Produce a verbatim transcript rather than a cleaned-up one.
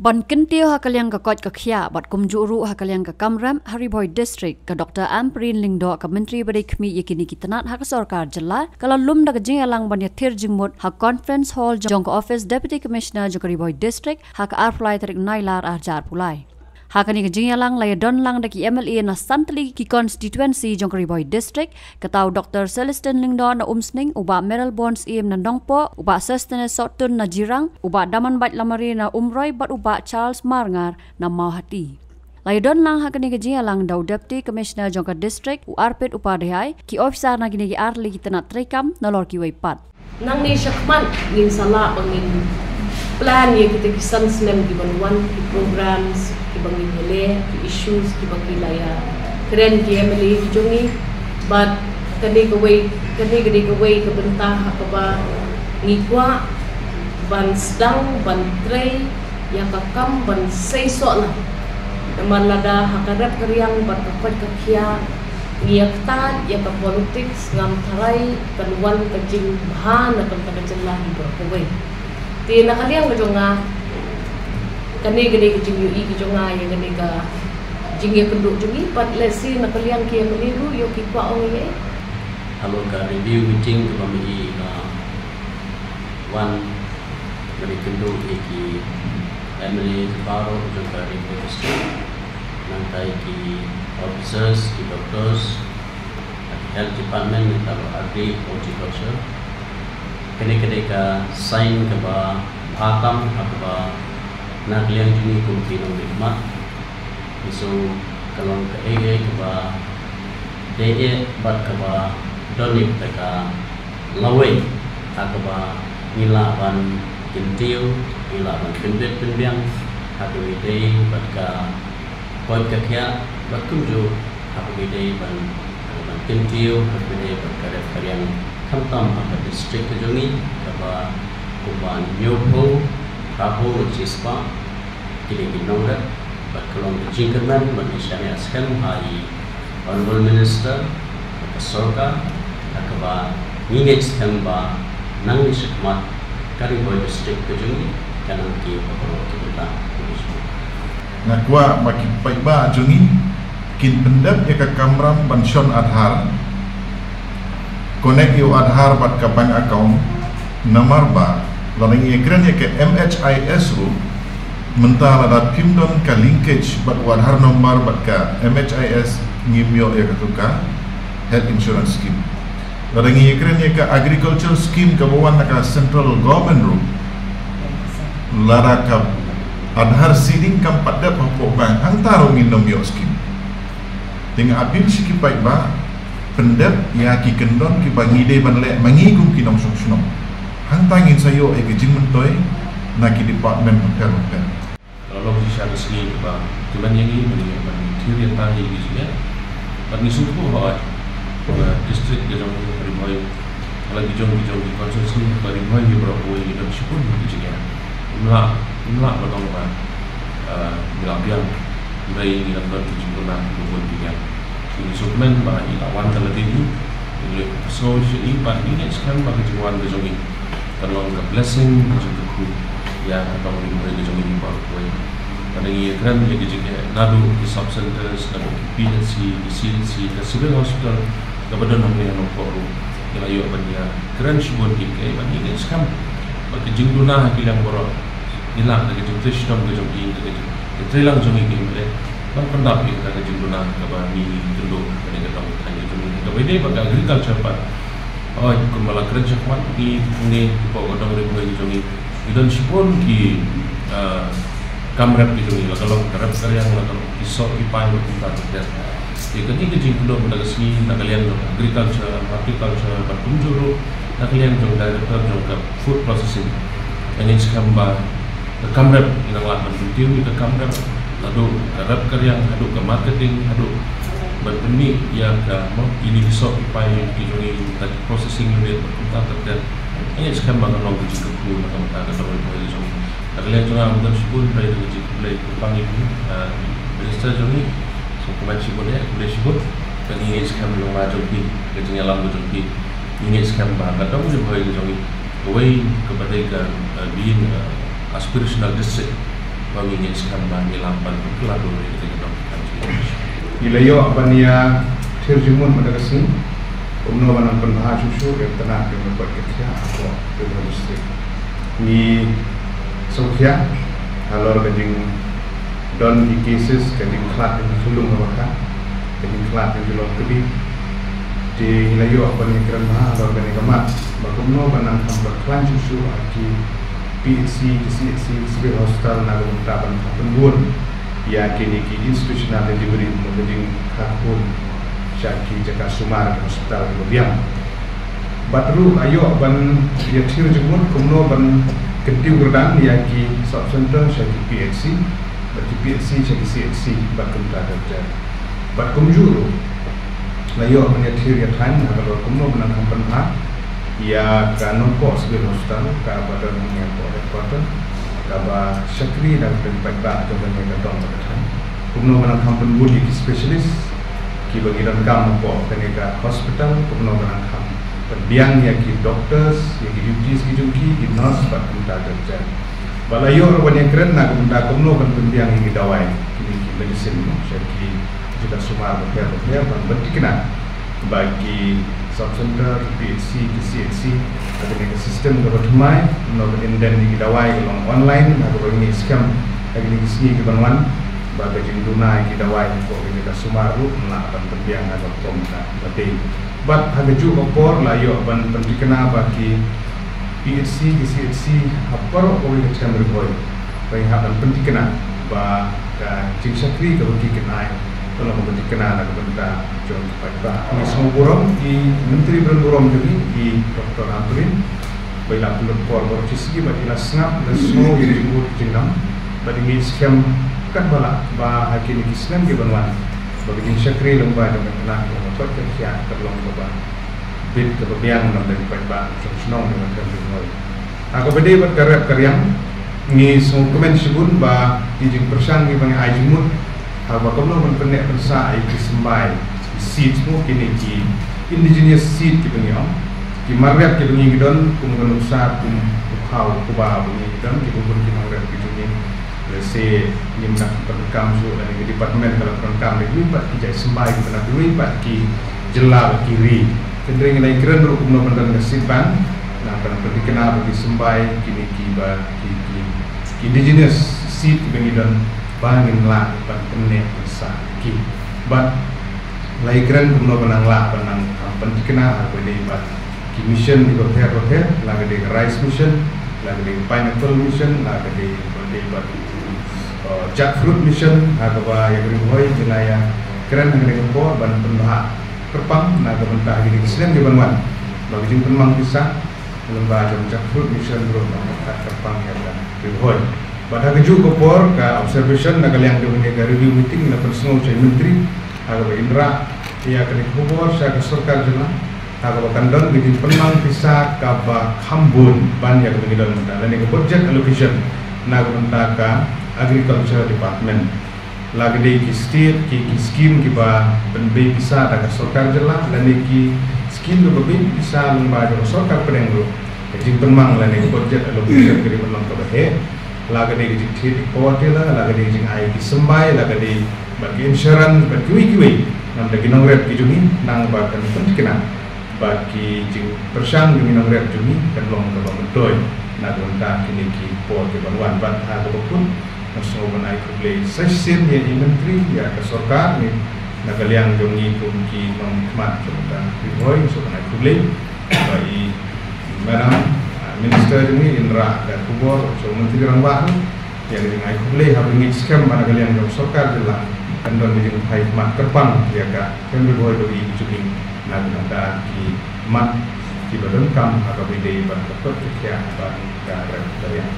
Ban kyntiew ha ka liang ka koit ka khiah bad kumjuh ruh ha ka liang ka kam rep ha Ri Bhoi District, ka Doctor Ampareen Lyngdoh, ka Myntri ba dei khmih ïa kine ki tnat ha ka sorkar jylla, ka la lum da ka jingïalang ban ïathir jingmut ha Conference Hall jong ka Office Deputy Commissioner jong ka Ri Bhoi District ha ka arphew lai tarik Nailar arhajar arphew lai. Ha kane ka jingïalang la ïadon lang da ki M L A na san tylli ki constituency jong ka Ri Bhoi District, kata u Doctor Celestine Lyngdoh na Umsning, u Bah Mayralborn Syiem na Nongpoh, u Bah Sosthenes Sohtun na Jirang, u Bah Damanbait Lamare na Umroi bad u Bah Charles Marngar na Mawhati. La ïadon lang ha kane ka jingïalang da u Deputy Commissioner jong ka district, u Arpit Upadhyay, ki officer na kine ki artylli ki tnat treikam nalor kiwei pat. Nangne shakhmat ngin sa lah ba ngin plan ïa kita ki san snem ki ban wan, ki programs ki ba ngin ïaleh, ki issues ki ba ki la ïakren ki M L A ki jong ngi. Bad kane kawei, kane ka dei kawei ka bynta ha kaba ngi kwah ban sdang ban trei ïa ka kam ban seisoh lang. Namar lada ha ka rep ka riang bad ka koit ka khiah ngi ïa ktah ïa ka politics, ngam tharai kan wan ka jingbha na ka bynta ka jylla hi baroh kawei. Te na ka liang ka jong nga, kane ka dei ka jingïohi ka jong nga ïa kane ka jingïakynduh jong ngi, bad lehse na ka liang ki M L A ruh ïoh ki kwah ong ïa. Halor ka review meeting kaba ma i ba wan ban ïakynduh ïa ki M L A baroh jong ka Ri Bhoi District, nangta ïa ki officers, ki doctors, health department, nangta agri, horticulture. Kane ka dei ka sign kaba bha tam ha kaba na ka liang jong ngi kum ki nongmihkhmat. Ngi sngew ka long kaei kaei kaba dei eh bad kaba don ïa kata ka lawei ha kaba ngi lah ban kyntiew, ngi lah ban pynbeit pynbiang ha kaba dei bad ka koit ka khiah, bad kumjuh ha kaba dei ban, ban kyntiew ha kaba dei bad ka rep ka riang, khamtam ha ka district ka jong ngi kaba kumba hynñiewphew, phraphew ngut shispah ki dei ki nongrep, bad ka long ka jingkyrmen ban ïa shaniah skhem ha i Honorable Minister, ha ka sorkar, ha kaba ngi ngeit skhem ba nangne shakhmat ka Ri Bhoi District ka jong ngi kan nang ki baroh ki bynta. Nga kwah ba ki paidbah jong ngi kin pyndep ïa ka kamram ban shon Aadhaar, connect ïa u Aadhaar bad ka bank account, namar ba lada ngi ïakren ïa ka M H I S ruh, mynta lada phim don ka linkage bad u Aadhaar number bad ka M H I S, ngim ïoh ïa katu ka health insurance scheme. Lada ngi ïakren ïa ka agriculture scheme kaba wan na ka central government ruh, lada ka Aadhaar seeding kam pat dep hapoh bank, hangta ruh ngin nym ïoh scheme. Te nga appeal sha ki paidbah, pyndep ïa ki kyndon kiba ngi dei ban leh ma ngi kum ki nongshong shnong. Hangta ngin sa ïoh ïa ki jingmyntoi na ki department bapher bapher. Ka la long shisha ka sngi kaba tymmen ïa ngi ban ïa, ban ïathir ïa tang ïa ki jingeh. Bad ngi sngewthuh hooid ba district ka jong ka Ri Bhoi, ka la ki jong ki jong ki constituency ka Ri Bhoi, ngi baroh kawei ngi don shibun ki jingeh. Ym lah, ym lah ban ong ba, eh, ngi la biang, hynrei ngi dang don ki jingduna kiba bun ki biang. Ngi sngewkmen ba i la wan da lade i, i la ïoh ka sngew sha i, bad ngi ngeit skhem ba ka jingwan ka jong i kan long ka blessing, ka jingkyrkhu ïa ka dong Ri Bhoi ka jong i baroh kawei. Lada ngi ïakren ïa ka jingeh naduh ki sub centers, naduh ki P H C, ki C H C, ka civil hospital kaba don hangne ha Nongpoh ruh, ngi la ïoh ban ïakren shibun ïa kaei, bad ngi ngeit skhem ba ka jingduna ha ki liang baroh, ngi lah da ka jingtrei shitom ka jong i, da ka jingtrei lang jong i ka M L A, ban pyndap ïa kata ka jingduna kaba ngi kynduh ha kane ka dong ka thaiñ ka jong ngi, kaba ïadei bad ka agriculture pat. Hooid, kumba la kren shakhmat, ngi hangne hapoh ka dong Ri Bhoi ka jong ngi, ngi don shibun ki, ah, kam rep ki jong ngi, la ka long ka rep ka riang, la ka long ki soh ki pai, la kumta ter ter. Te kane ka jingkynduh mynta ka sngi na ka liang jong agriculture, horticulture, bad kumjuh ruh na ka liang jong director jong ka food processing. Nga ngeit skhem ba ka kam rep ngi nang lah ban kyntiew ïa ka kam rep, naduh ka rep ka riang haduh ka marketing, haduh ban pynmih ïa ka, mo, kine ki soh ki pai ki jong ngi, ka processing unit, bad kumta ter ter. Nga ngeit skhem ba kan long ka jingkyrkhu na ka bynta ka dong Ri Bhoi ka jong ngi. Na ka liang jong nga, ngam don shibun, hynrei da ka jingkhublei kyrpang ïa phi, ah, Minister jong ngi, sngewkmen shibun ïa, khublei shibun. Bad ngi ngeit skhem lyngba jong phi, ka jingïalam ka jong phi, ngi ngeit skhem ba ka dong Ri Bhoi ka jong ngi, kawei kaba dei ka, ah, being, ah, aspirational district, Ba ngi ngeit skhem ba ngi lah ban pynkylla bor ïa kane ka dong ka jingïaid. Ngi la ïoh ban ïa thied jingmut mynta ka sngi kumno ban nang pynbha shuh shuh ïa ka tnat jong ka koit ka khiah hapoh Ri Bhoi District. Ngi sngewkhia halor ka jingdon ki cases, ka jingkhlad jong ki khyllung kaba kha, ka jingkhlad jong ki longkmie. Te ngi la ïoh ban ïakren bha halor kane ka mat ba kumno ban nang kham ban khlaiñ shuh shuh ha ki P H C, ki C H C, ki civil hospital na ka bynta ban pynbun ïa kine ki institutional delivery, ka jingkha khun sha ki jaka sumar, ki hospital kiba biang. Bad ruh la ïoh ban ïa thied jingmut kumno ban kyntiew kyrdan ïa ki sub center sha ki P H C, bad ki P H C sha ki C H C bad kumta ter ter. Bad kumjuh ruh la ïoh ban ïa thied ïa thaiñ halor kumno ban nang kham pynbha ïa ka Nongpoh Civil Hospital kaba don hangne hapoh headquarter, kaba shakri da ka paidbah jong kane ka dong bad ka thaiñ. Kumno ban nang kham pynbun ïa ki specialist kiba ngi donkam hapoh kane ka hospital, kumno ban nang kham pynbiang ïa ki doctors, ïa ki duties ki jong ki, ki nurse bad kumta ter ter. Ba la ïoh ruh ban ïakren na ka bynta kumno ban pynbiang ïa ki dawai, kine ki medicine, sha ki jaka sumar bapher bapher, ban pynthikna ba ki sub center, ki P H C, ki C H C ha kane ka system kaba thymmai, kumno ban indent ïa ki dawai ka long online, ha kaba ngi skhem ha kine ki sngi kiban wan ba ka jingduna ïa ki dawai hapoh ki jaka sumar ruh kan lah ban pynbiang ha ka rukom kaba dei. Bad ha kajuh ka por la ïoh ban pynthikna ba ki P H C, ki C H C ha baroh kawei ka them Ri Bhoi, ba ngi hap ban pynthikna ba ka jingshakri kaba ki kynai ka long kaba thikna na ka bynta jong ki paidbah. Ngi sngewburom ïa i Myntri ba donburom jong ngi, i Doctor Ampareen, ba i la pynlut por baroh shi sngi bad i la sngap, i la sngew ïa ka jingmut jingdam, bad ngi skhem katba lah ba ha kine ki snem kiban wan ba ka jingshakri lyngba jong ka tnat jong ka koit ka khiah kan long kaba bit kaba biang na ka bynta ki paidbah jong shnong jong ka them Ri Bhoi. Ha kaba dei bad ka rep ka riang, ngi sngewkmen shibun ba ki jingpyrshang kiba ngi ai jingmut ha kaba kumno ban pynneh pynsah ïa ki symbai, ki seeds mo, kine ki indigenous seed kiba ngi ong, ki mar rep kiba ngi don kum ka nuksa, kum u khaw u kba ba ngi don, kiba bun ki mar rep ki jong ngi. Lehse ngim lah pyndonkam shuh, lane ka department ka la pyndonkam da kiwei pat ki jait symbai kiba na kiwei pat ki jylla bad ki ri. Hynrei ngi la ïakren ruh kumno ban don ka seed bank, nang ban pynthikna ba ki symbai kine kiba ki, ki, ki indigenous seed kiba ngi don ba ngin lah ban pynneh pynsah ïa ki. Bad la ïakren kumno ban nang lah ban nang, ah, pynthikna ha kaba dei bad ki mission kiba pher bapher, la ka dei ka rice mission, la ka dei ka pineapple mission, la ka dei, ka dei bad, uh, jackfruit mission, ha kaba ïa ka Ri Bhoi ngi la ïakren ha kane ka por ban pynbha kyrpang na ka bynta ha kine ki snem kiban wan ba ka jingpynmang pisa lyngba jong jackfruit mission ruh ban pynbha kyrpang ïa ka Ri Bhoi. Bad ha kajuh ka por ka observation na ka liang jong kane ka review meeting la pynsngew sha i Myntri ha kaba in rah ïa kane ka khubor sha ka sorkar jylla ha kaba kan don ka jingpynmang pisa kaba kham bun ban ïa kaba ngi don mynta, lane ka budget allocation na ka bynta ka Agriculture Department. La ka dei ki state, ki, ki scheme kiba pynbeit pisa da ka sorkar jylla, lane ki scheme kiba beit pisa lyngba jong ka sorkar pdeng ruh, ka jingpynmang lane ka budget allocation ka dei ban long kaba heh. La ka dei ka jingthied ïa ki power tiller, la ka dei ka jingai ki symbai, la ka dei bad ki insurance bad kiwei kiwei. Namar da ki nongrep ki jong ngi nang ba kan pynthikna ba ki jingpyrshang jong ki nongrep jong ngi kan long kaba myntoi na ka bynta kine ki por kiban wan. Bad ha kaba kut nga sngew ban ai khublei sa shisien ïa i Myntri, ïa ka sorkar, na ka liang jong ngi kum ki nongmihkhmat jong ka Ri Bhoi, nga sngew ban ai khublei ba i Madam, ah, Minister jong ngi in rah da ka khubor sha u Myntri Rangbah ruh. Ïa ka jingai khublei haba ngi skhem ba na ka liang jong sorkar jylla kan don ka jingphai khmat kyrpang ïa ka them Ri Bhoi Baieit jong ngi na ka bynta ki mat kiba donkam ha kaba ïadei bad ka koit ka khiah bad ka rep ka riang.